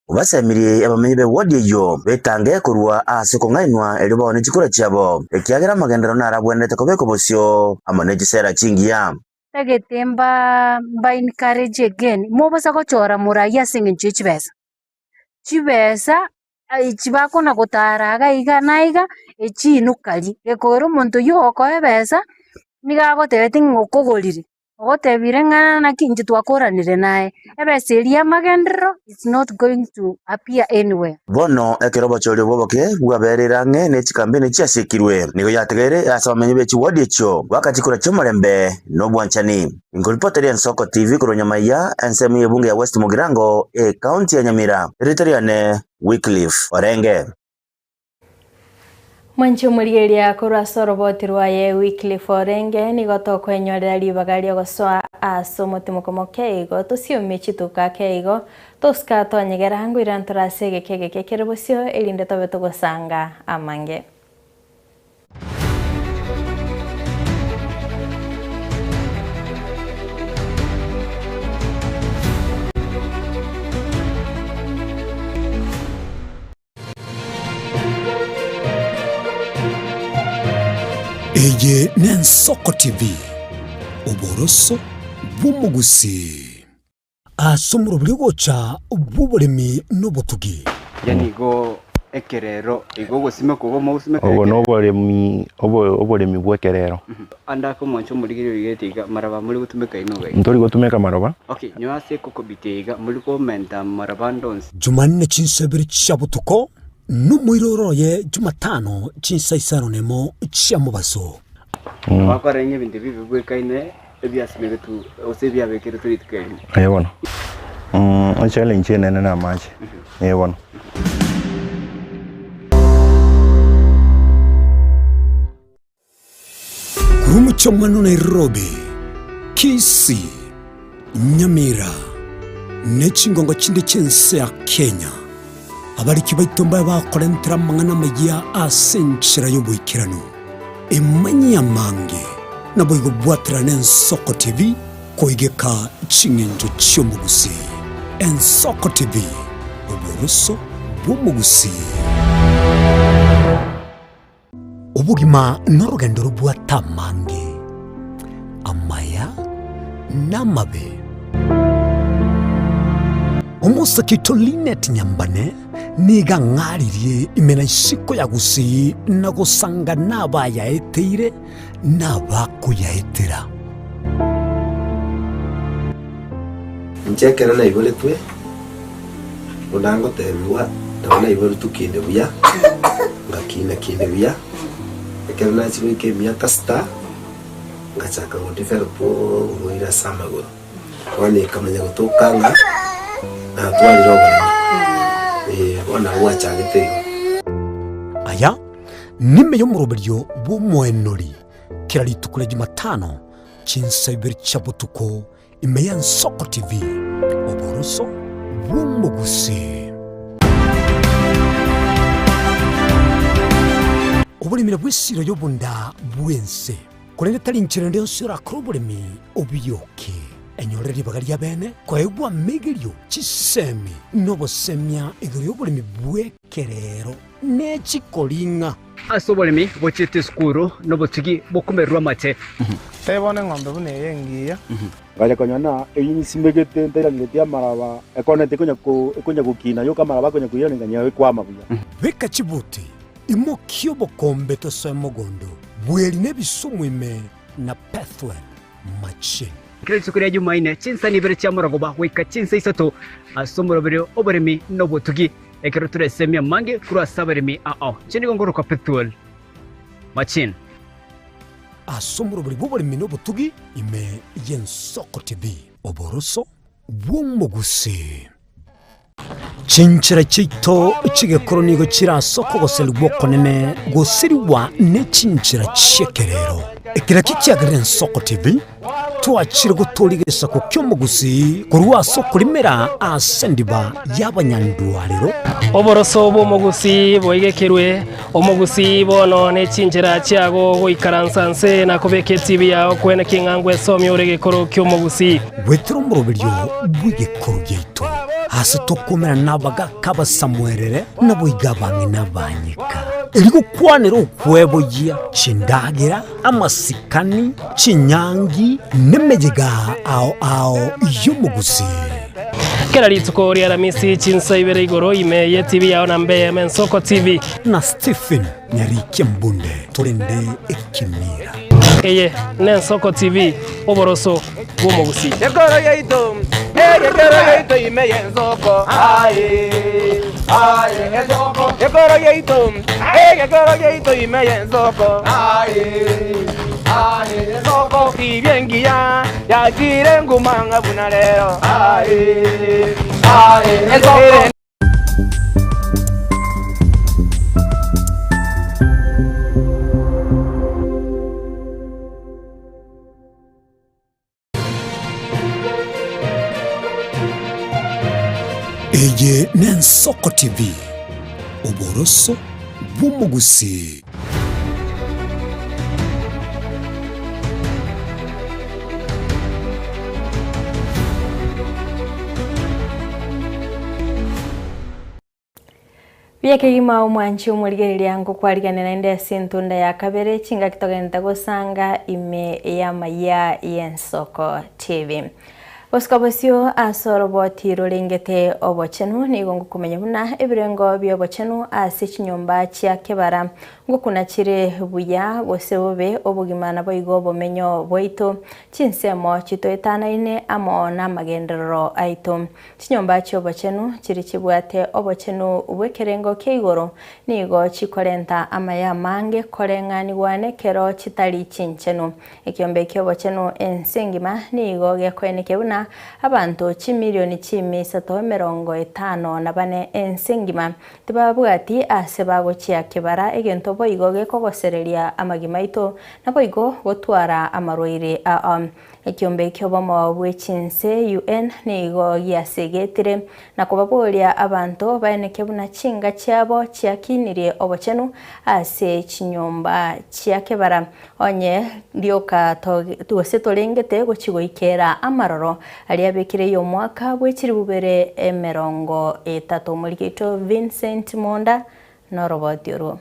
Obasemirie abamenyi b'ewodi eyio betange korwa ase okong'ainwa erio baone chikura chiabo, ekiagera amagenderero narabwenerete kobekwa bosio amo ne chisera chingiya. Ntagete mba mba encourage again, mobasa gochora morayi ase eng'encho ye chibesa. Chibesa echi bakona gotara iga iga na iga, echi inukari, gekogera omonto oywo ogokoa ebesa, nigo agotebetie ng'a okogorire. Ogotebire ng'a naki inche twakoranire naye, ebesa eria y'amagenderero is not going to appear anywhere. Bono ekero obochori bw'oboke bwabereire ang'e ne chikambeni chiasiekirwe, nigo yategeire ase abamenyi be chiwodi echio goaka chikura chi'omorembe na obwanchani. Nkoripoteria Ensoko TV korwa Nyamaiya, ensemo y'ebunge ya West Mugirango, ekaunti ya Nyamira. Erieta riane Wycliffe Orenge. Mwanche omorigereria korwa ase oroboti rwaye Wycliffe Orenge nigo tokoenyorera ribaga riogosoa ase omotimoko moke igo tosiomie chituko ake igo tosika twanyegera ngoira ntore ase egeka egeke kere bosio erinde tobe togosanga amange. Eye n'Ensoko TV, oboroso bw'omogusii. Ase omoroberi ogocha bw'oboremi na obotugi. Yaani igo ekerero igo ogosimeka obo mogosimeka Obo ekerero. noboremi obo oboremi bw'ekerero. Ande ake omwancho omorigereria oigete iga maraba more gotumeka inwe iga iga. Ntori gotumeka maroba. Okay, nyowe ase ekokobit iga muri komenta maraba ande onsi. Jumanne chinsa ibere chia botuko, na omoiroro oye Jumatano chinsa isano nemo chia mobaso. Bakora ng'a ebinto ebi bibwekaine ebiasimegetwe gose ebiabekeretwe rituko erimo. Ee bono. Echallenge enene na amache. Ee bono. Korwa omochie omwana o Nairobi, Kisii, Nyamira, ne chingongo chinde chi'ense ya Kenya, abariki baito mbabe bakorentera amang'ana amayia ase enchera y'oboikeranu. Emanyie amange, naboigo bwaterane Ensoko TV koigeka ching'encho chi'omogusii. Ensoko TV, oboroso bw'omogusii. Obogima norogendo robwate amange, amaya na amabe. Omosake oito Linet Nyambane nigo ang'aririe ime na isiko ya Gusii na gosanga nabayaeteire na abakoyaetera. Inche ekero naiboretwe, buna ngotebigwa, nabo naiboretwe kinde buya, ngakina kinde buya, ekero nachia goika emiaka sita, ngachaka go develop oborwaire ase amagoro. Bono ekamanya gotoka ng'a natwarire oboremo, eh, bono nabo gwachagete igo. Aya nime y'omoroberio bw'omoenori kera rituko ria Jumatano chinsa ibere chia botuko Ime y'Ensoko TV, oboroso bw'omogusii. Oboremi bw'esiro y'obonda bw'ense, korende tari nchera ende yonsi orakore oboremi obiyoke. Enyorere ribaga ria bene koegwa amegerio, chisemi, na obosemia igoro y'oboremi bw'ekerero ne chikoring'a. Ase oboremi bochiete esukuru nobotugi bokomererwa amate. Tebia bono eng'ombe buna eye engiya. Ngacha konya na eyio nsimegete ntairaneretie amaraba, ekonete ekonya ko ekonya gokina yoka amaraba akonya koirana nganyia ekwama buya. Beka chibuti, imokia obokombe tosoe mogondo, bweri na ebisumu ime na Pethuel machine. Kera rituko ria Jumaine, chinsani ibere chia morogoba goika chinsa isato ase omoroberio oboremi na obotugi. Ekero toresemie amange korwa ase abaremi ao, inche nigo nkorokwa Pethuel Machin. Ase omorobori bw'oboremi na obotugi ime y'Ensoko TV. Oboroso bw'omogusii. Chinchera chiaito chi'egekoro nigo chire ase okogoserigwa okonene gosirigwa ne chinchera chi'ekerero. Eke nakio kiagerire Ensoko TV Twachire gotooria egesaku ki'omogusii korwa ase okorimera ase endiba y'abanyandwarero. Oboroso bw'omogusii boigekerwe, omogusii bono ne chinchera chiago goikaransa nse na kobeka etibi yao kwene king'a ngwesomia ore egekoro ki'omogusii. Goetera omoroberio bw'egekoro giaito, aase tokomerana nabagaaka abasamuerere, naboigo abang'ina abanyeka, erio gokwanera okweboyia chindagera, Amasikani, chinyangi, nemeyega ao ao y'omogusii. Kera rituko ria Aramisi chinsa ibere igoro ime ye TV yao na mbe Ensoko TV. Na Stephen Nyarikia Mbunde torende ekemira. Eye n'Ensoko TV, oboroso bw'omogusii. Ekoro yaito, egekero yaito ime y'ensoko, aye, aye, ensoko. Ekoro yaito, egekero yaito ime y'ensoko, aye, aye, ensoko. Tibia engiya yachire nguma ng'a buna rero, aye, aye, ensoko. Eye n'Ensoko TV, oboroso bw'omogusii. Buya kegima omwanchi omorigereria ngokwariganera naende ase entunda ya kabere chingaki togenderete gosanga ime y'amayia y'Ensoko TV. Gosuka bosio ase oroboti rorengete obochenu nigo ngokomanya buna ebirengo bi'obochenu ase chinyomba chia kebara ngokuna chire buya gose bobe obogima naboigo obomenyo bwaito, chinsemo chitoetanaine amo namagenderero aito. Chinyomba chi'obochenu chiria chibwate obochenu bw'ekerengo kia igoro nigo chikorenta amaya amange koreng'anigwa nekero chitari chinchenu. Ekiombe ki'obochenu ense engima nigo gekoenekia buna abanto chimilioni chiime isato 54 ense engima tibabwati ase bagochia kebara egento boigo gekogosereria amagima aito naboigo gotwara amarwaire ao. Ekiombe ki'obomo bwe chinse, UN, nigo giasegetire na kobaboria abanto baeneke buna chinga chiabo chiakinirie obochenu ase chinyomba chia kebara Onye rioka gose torengete gochia goikera amaroro aria abekire y'omwaka bwe chilifu bibere 30. Omoriki oito Vincent Monda noroboti orwo.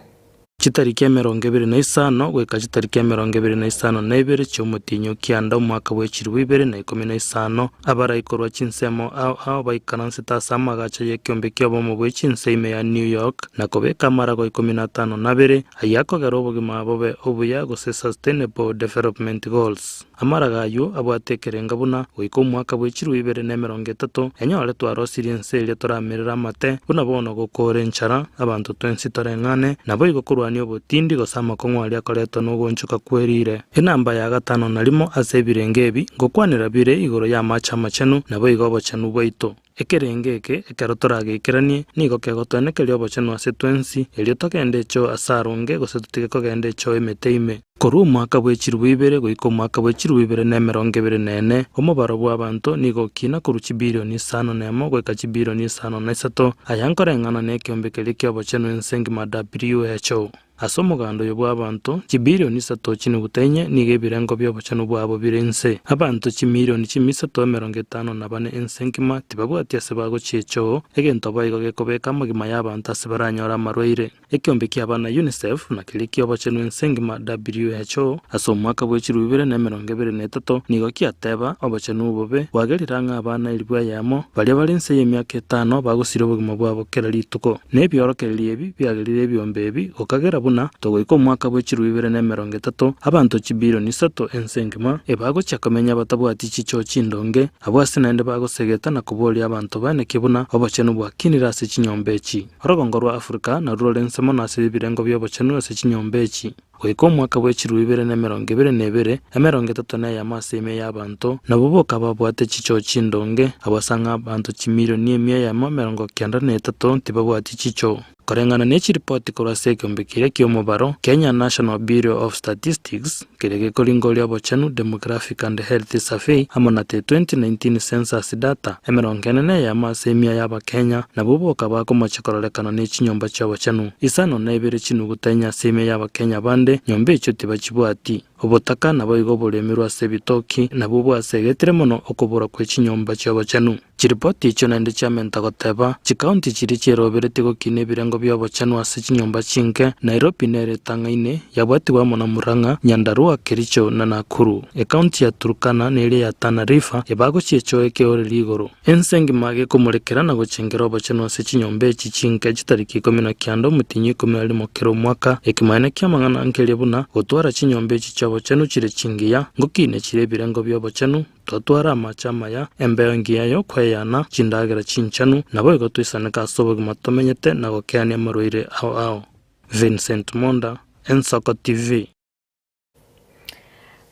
Chitariki 25 goika chitariki 22 chi'omotienyi o kianda omwaka bwe chilifu 2015, abarai korwa chinsemo ao ao baikaransete ase amagacho y'ekeombe ki'obomo bwe chinse ime ya New York, na kobeka amarago 52 Ayio akogera obogima bobe obuya gose Sustainable Development Goals. Amaraga ayio abwate ekerenga buna, goika omwaka bwe chilifu 2030, enyore twarosirie ense eria toramerere amate, buna bono gokoora enchara, abanto twensi toreng'ane, naboigo korwania obotindi gose amakong'u aria akoretwa nogoonchoka kwe riire. Enamba ya gatano na rimo ase ebirengo ebi ngokwanera bire igoro y'amache amachenu, naboigo obochenu bwaito. Ekerengo eke, ekero torageikeranie, nigo kegotoenekeria obochenu ase twensi, erio togende echoo ase aronge, gose totige kogenda echoo emete ime. Korwa omwaka bwe chilifu ibere goika omwaka bwe chilifu 2024, omobaro bw'abanto nigo okina korwa chibilioni 5.1 goika chibilioni 5.3, aya nkoreng'ana nekeombe keria ki'obochenu ense engima WHO. Ase omoganda oyo bw'abanto chibilioni isato chinuguta inye nigo ebirengo bi'obochenu bwabo bire inse. Abanto chimilioni chimisato 54 ense engima tibabwati ase bagochia echoo, egento boigo gekobeka amagima y'abanto ase baranyore amarwaire. Ekeombe ki'abana UNICEF na keria ki'obochenu ense engima WHO ase omwaka bwe chilifu 2023 nigo kiateba obochenu obobe bwagerire ang'e abana elifu eyemo baria bare inse y'emiaka etano bagosiria obogima bwabo kera rituko. Na ebiorokererio ebi biagerire ebiombe ebi gokagera buna togoika omwaka bwe chilifu 2030, abanto chibilioni isato ense engima ebagochia komenya batabwati chichoo chindonge, abwo ase naende bagosegeta na koboria abanto baeneke buna obochenu bwakinire ase chinyomba echi. Orogongo rwa Afrika narwo rore nse mono ase ebirengo bi'obochenu ase chinyomba echi. Goika omwaka bwe chilifu 2022, 31 ase emia y'abanto nabwo boka babwate chichoo chindonge, abwo ase ang'e abanto chimilioni 193 tibabwati chichoo. Koreng'ana ne chiripoti korwa ase ekeombe keria ki'omobaro, Kenya National Bureau of Statistics, keria gekoringoria obochenu, Demographic and Health Survey, amo na the 2019 Census Data, 41 ase emia y'Abakenya nabwo boka bakomochia kororekana ne chinyomba chi'obochenu. 52 chinuguta inye ase emia y'Abakenya bande, nyomba echio tibachibwati. Obotaka naboigo oboremerwe ase ebitoki, nabwo bwasegetire mono okobora kwe chinyomba chi'obochenu. Chiripoti echio naende chiamenta goteba, Chikaunti chiria chieroberetie gokina ebirengo bi'obochenu ase chinyomba chinke, Nairobi nere etang'aine, yabwatigwe amo na Murang'a, Nyandarua, Kericho na Nakuru. Ekaunti ya Turkana na eria ya Tana River ebagochia echoo ekeoreri igoro. Ense engima gekomorekera na gochengera obochenu ase chinyomba echi chinke chitariki 19 omotienyi o 11 kera omwaka. Ekemanyererio ki'amang'ana nkeria buna, gotwara chinyomba echi chia. chi'obochenu chire chingiya, ngokine chire ebirengo bi'obochenu, twatwara amache amaya, embeo engiya y'okoeyana, chindagera chinchenu, naboigo toisaneke ase obogima tomenyete na gokeania amarwaire ao ao. Vincent Monda, Ensoko TV.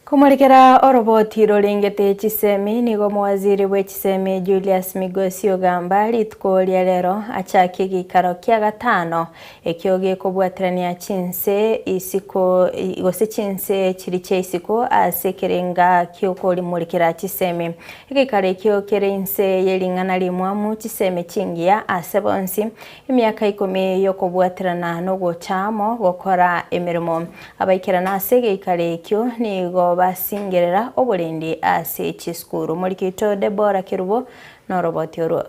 Komorekera oroboti rorengete chisemi nigo omowaziri bwe chisemi Julius Migosi Ogamba rituko ria rero achakie egeikaro kia gatano ekio gekobwaterania chinse isiko gose chinse chiri chia isiko ase ekerenga kiokorimorikera chisemi. Egeikaro ekio kere inse ye ring'ana rimwamu chisemi chingiya ase bonsi Emiaka ikomi y'okobwaterana nogocha amo gokora emeremo. Abaikerana ase egeikaro ekio nigo basingerera oborendi ase chisukuru. Omoriki oito Deborah Kerubo noroboti orwo.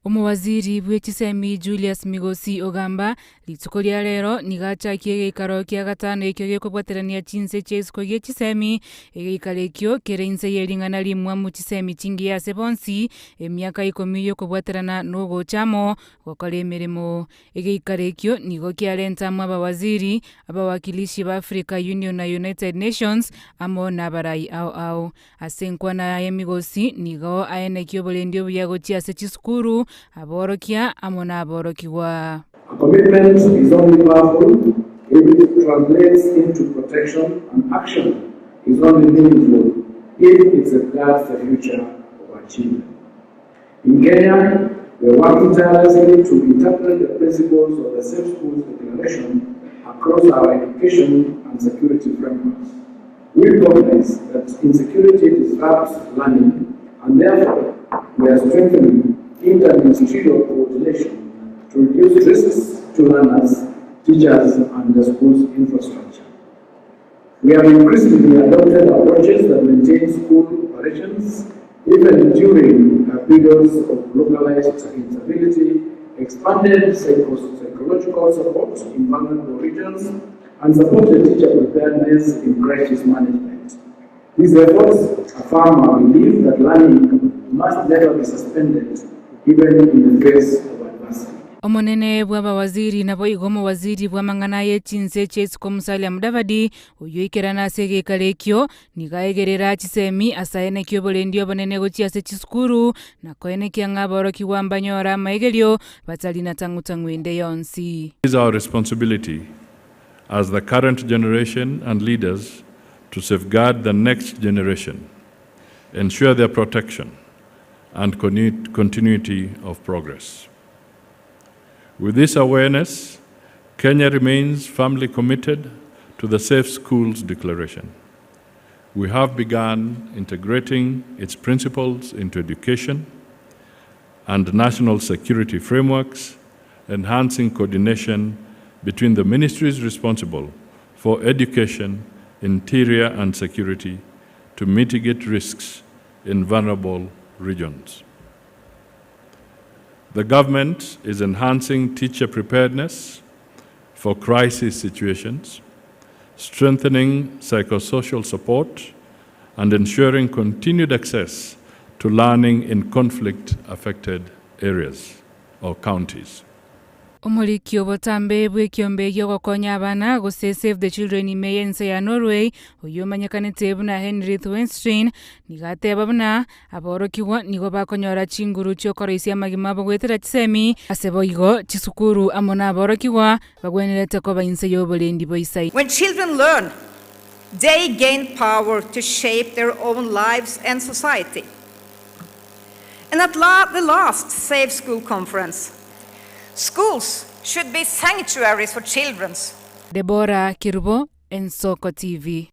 Omowaziri bwe chisemi Julius Migosi Ogamba rituko ria rero nigo achakie egeikaro kia gatano ekio gekobwaterania chinse chia isiko gie chisemi. Egeikaro ekio kere inse ye ring'ana rimwamu chisemi chingiya ase bonsi Emiaka ikomi y'okobwaterana nogocha amo gokora emeremo. Egeikaro ekio nigo kiarenta amo abawaziri, abawakilishi ba Africa Union na United Nations, amo nabarai ao ao. Ase enkwana yaye Migosi nigo aenekia oborendi obuya gochia ase chisukuru, aborokia amo naborokigwa. A commitment is only powerful if it translates into protection and action is only meaningful if it safeguards the future of our children. In Kenya, we are working tirelessly to interpret the principles of the Safe Schools Declaration across our education and security frameworks. We recognize that insecurity disrupts learning and therefore we are strengthening interministerial coordination to reduce risks to learners, teachers, and the school's infrastructure. We have increasingly adopted approaches that maintain school operations even during periods of localized instability, expanded psychological support in vulnerable regions, and supported teacher preparedness in crisis management. These efforts affirm our belief that learning must never be suspended, even in the face of adversity. Omonene bw'abawaziri naboigo omowaziri bw'amang'ana ye chinse chia isiko Musalia Mudavadi, oyio oikerana ase egeikaro ekio, nigo aegerera chisemi ase aenekie oborendi obonene gochia ase chisukuru, na koenekia ng'a aborokigwa mbanyore amaegerio batari na tang'u-tang'u ende yonsi. It is our responsibility as the current generation and leaders to safeguard the next generation, ensure their protection and continuity of progress. With this awareness, Kenya remains firmly committed to the Safe Schools Declaration. We have begun integrating its principles into education and national security frameworks, enhancing coordination between the ministries responsible for education, interior and security to mitigate risks in vulnerable regions. The government is enhancing teacher preparedness for crisis situations, strengthening psychosocial support, and ensuring continued access to learning in conflict-affected areas or counties. Omoriki obotambe bw'ekiombe gi'ogokonya abana gose Save the Children ime y'ense ya Norway, oyio omanyekanete buna Henrith Wenstein, nigo ateba buna aborokigwa nigo bakonyora chinguru chi'okoroisia amagima abo goetera chisemi, ase boigo chisukuru amo naborokigwa bagwenerete koba inse y'oborendi boisaine. When children learn, they gain power to shape their own lives and society. And at la the last Safe School Conference, schools should be sanctuaries for children. Deborah Kerubo, Ensoko TV.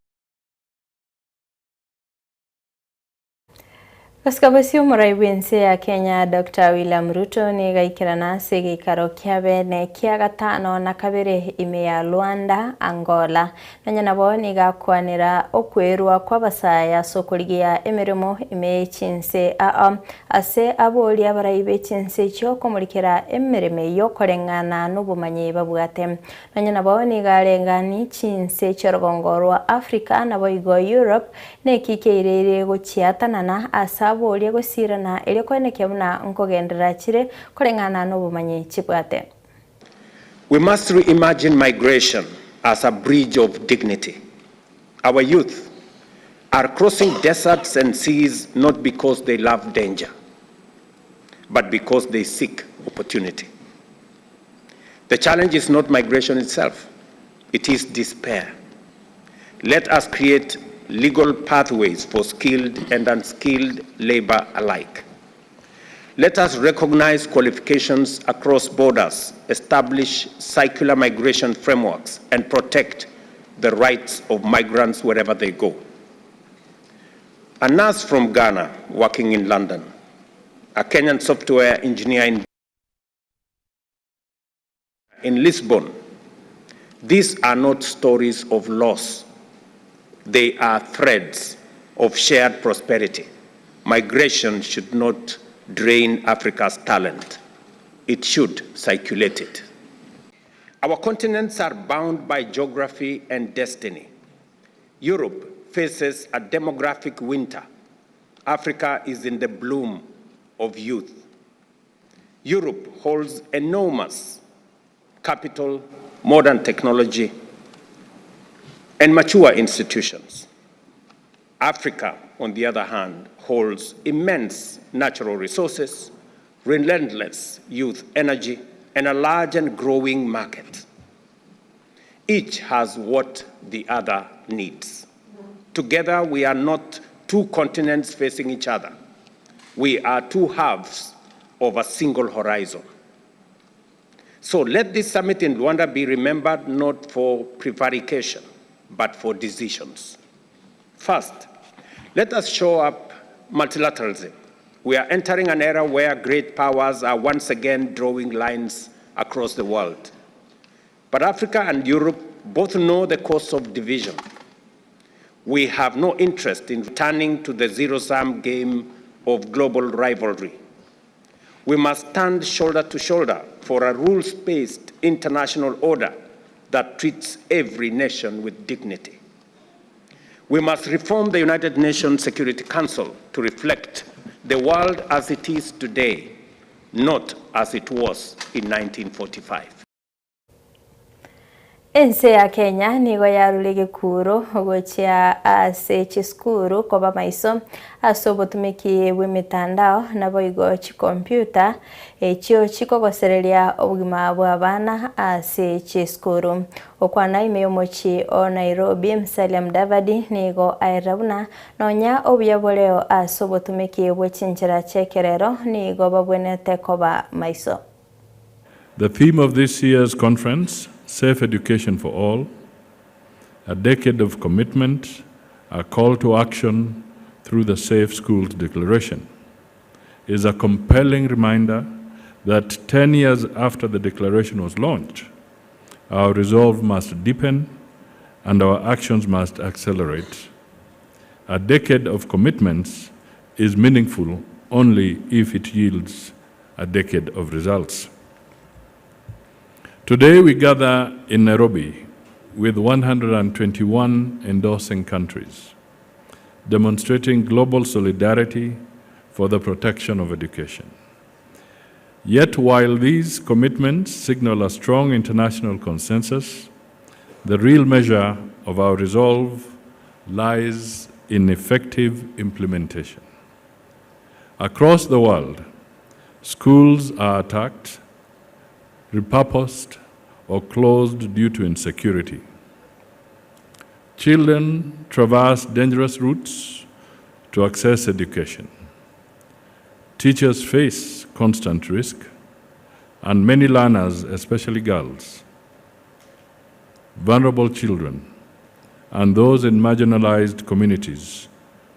Gosika bosio omorai bw'ense ya Kenya Doctor William Ruto nigo aikerana ase egeikaro kia bene kia gatano na kabere ime ya Luanda, Angola. Nonya nabo nigo akwanera okwerwa kw'abasae ase okorigia emeremo ime ye chinse aa ase aboria abarai be chinse echio komorikera emeremo eyio koreng'ana nobomanyi babwate. Nonya nabo nigo areng'ani chinse chi'orogongo rwa Africa naboigo Europe neki keireire gochiatanana ase aboria gosirana erio koenekia buna nkogenderera chire koreng'ana nobomanyi chibwate. We must reimagine migration as a bridge of dignity. Our youth are crossing deserts and seas not because they love danger, but because they seek opportunity. The challenge is not migration itself, it is despair. Let us create legal pathways for skilled and unskilled labor alike. Let us recognize qualifications across borders, establish circular migration frameworks, and protect the rights of migrants wherever they go. A nurse from Ghana working in London, a Kenyan software engineer in, in Lisbon. These are not stories of loss. They are threads of shared prosperity. Migration should not drain Africa's talent. It should circulate it. Our continents are bound by geography and destiny. Europe faces a demographic winter. Africa is in the bloom of youth. Europe holds enormous capital, modern technology, and mature institutions. Africa, on the other hand, holds immense natural resources, relentless youth energy, and a large and growing market. Each has what the other needs. Together, we are not two continents facing each other. We are two halves of a single horizon. So let this summit in Luanda be remembered not for prevarication, but for decisions. First, let us show up multilateralism. We are entering an era where great powers are once again drawing lines across the world. But Africa and Europe both know the cost of division. We have no interest in returning to the zero-sum game of global rivalry. We must stand shoulder to shoulder for a rules-based international order that treats every nation with dignity. We must reform the United Nations Security Council to reflect the world as it is today, not as it was in 1945. Ense ya Kenya nigo yarure egekuro gochia ase chisukuru koba maiso ase obotumeki bw'emetandao naboigo chikompiuta echio chikogosereria obogima bw'abana ase chisukuru. Okwana ime y'omochie o Nairobi, Musalia Mudavadi nigo aerera buna nonya obuya boreo ase obotumeki bwe chinchera chi'ekerero nigo babwenerete koba maiso. The theme of this year's conference, Safe Education for All, a decade of commitment, a call to action through the Safe Schools Declaration, is a compelling reminder that 10 years after the declaration was launched, our resolve must deepen and our actions must accelerate. A decade of commitments is meaningful only if it yields a decade of results. Today we gather in Nairobi with 121 endorsing countries, demonstrating global solidarity for the protection of education. Yet while these commitments signal a strong international consensus, the real measure of our resolve lies in effective implementation. Across the world, schools are attacked, repurposed, or closed due to insecurity. Children traverse dangerous routes to access education. Teachers face constant risk, and many learners, especially girls, vulnerable children, and those in marginalized communities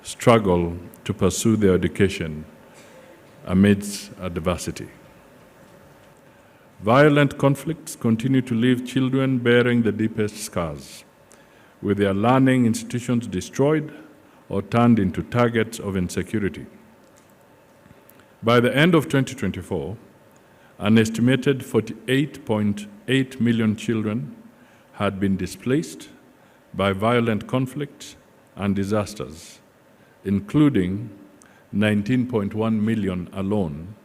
struggle to pursue their education amidst adversity. Violent conflicts continue to leave children bearing the deepest scars, with their learning institutions destroyed or turned into targets of insecurity. By the end of 2024, an estimated 48.8 million children had been displaced by violent conflict and disasters, including 19.1 million alone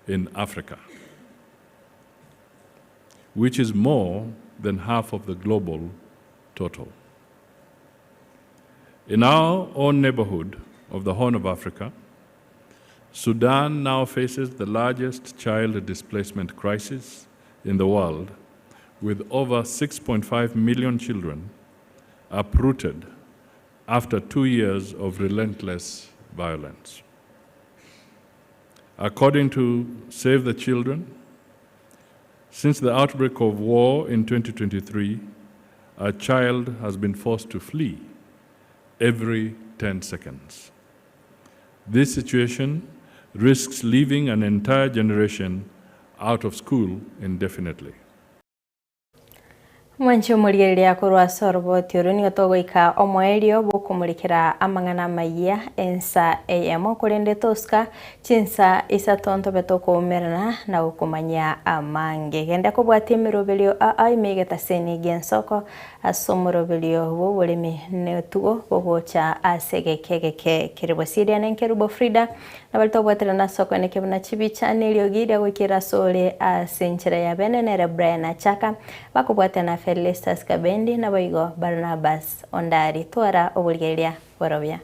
in Africa, which is more than half of the global total. In our own neighborhood of the Horn of Africa, Sudan now faces the largest child displacement crisis in the world, with over 6.5 million children uprooted after 2 years of relentless violence. According to Save the Children, since the outbreak of war in 2023, a child has been forced to flee every 10 seconds. This situation risks leaving an entire generation out of school indefinitely. Mwanche omorigereria korwa ase oroboti oro nigo togoika omoerio bw'okomorekera amang'ana amayia ensa eyemo, korende tosuka chinsa isato ntobe tokoumerana na gokomanyia amange. Genda kobwatia emeroberio aa ime egetaseni gi'ensoko ase omoroberio bw'oboremi netugo bogocha ase egeka egeke kere bosio. Eria nenkerubo Frida, nabari tobwaterana ase okoenekia buna chibicha na eriogi ria goikera ase ore ase enchera ya bene nere Brian Achaka, bakobwatia na Felistus Kabendi naboigo Barnabas Ondari. Twara oborigereria borobia.